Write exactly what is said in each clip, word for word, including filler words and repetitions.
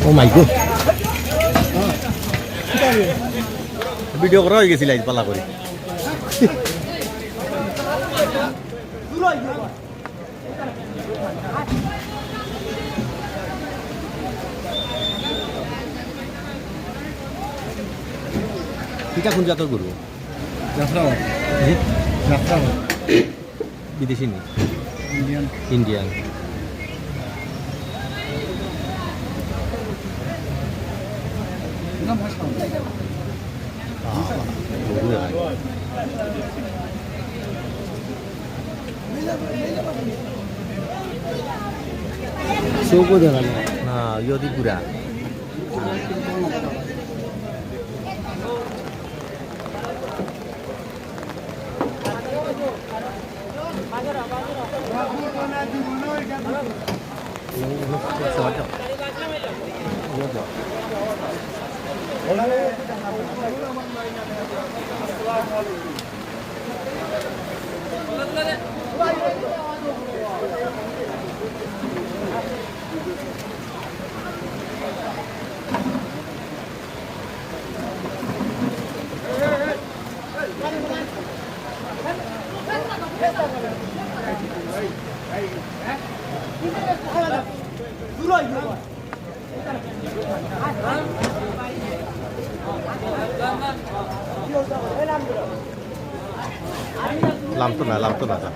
ও মাই god. Video করা অই গেছিল আইজ পালা করি। ইটা কোন জাতর গরু? জাফরাবাদ। জি? জাফরাবাদ। বিদেশি নি? ইন্ডিয়ান। ইন্ডিয়ান। না, মাশাআল্লাহ। আহ, গরু হয়। চোখও দেখা যায়। না, ইয়দি পুরা। লামতো না, লামতো না, যা।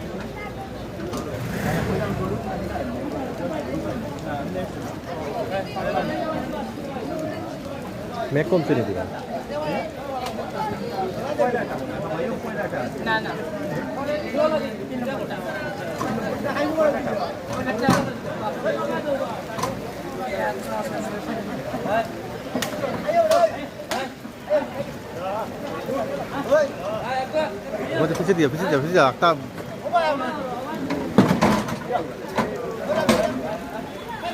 মেঘ কমছে নি দিবা? না, না। ওই যে পিছে দিয়া, পিছে দিয়া, পিছে দিয়া, একটা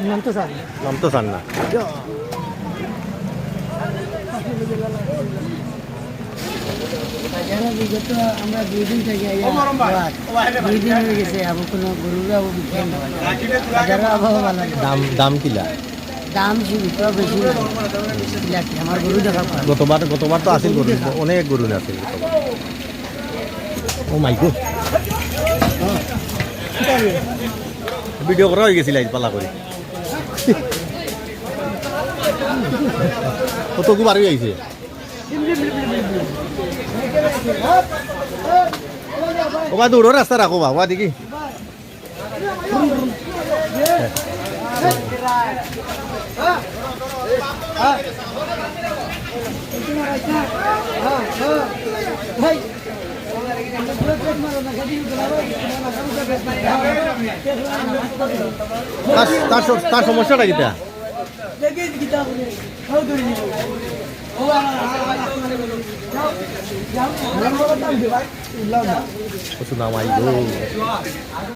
নামতো চান না। নামতো চান না। বাজারো বিগত আমরা দুই দিন থাকি আইয়া, দুই দিন অই গেছে, আবো কুনু গরুর আবো বিক্রি নাই। বাজারো আবো ভালা না। দাম, দাম কিলা? দাম সীমিত, বেশি না। বিলাতি, আমার গরু দেখা পায়। গতবার, গতবার তো আছিল গরু, অনেক গরু আছিল গতবার। ও মাই গড। ভিডিও করা অই গেছিল আইজ পালা করি। কত গু বাড়ি আইছে। ওবা দূর রাস্তা রাখো বা, ওবা দেখি। তার, তার সম-, তার সমস্যাটা কিতা? কচু নামাই গো।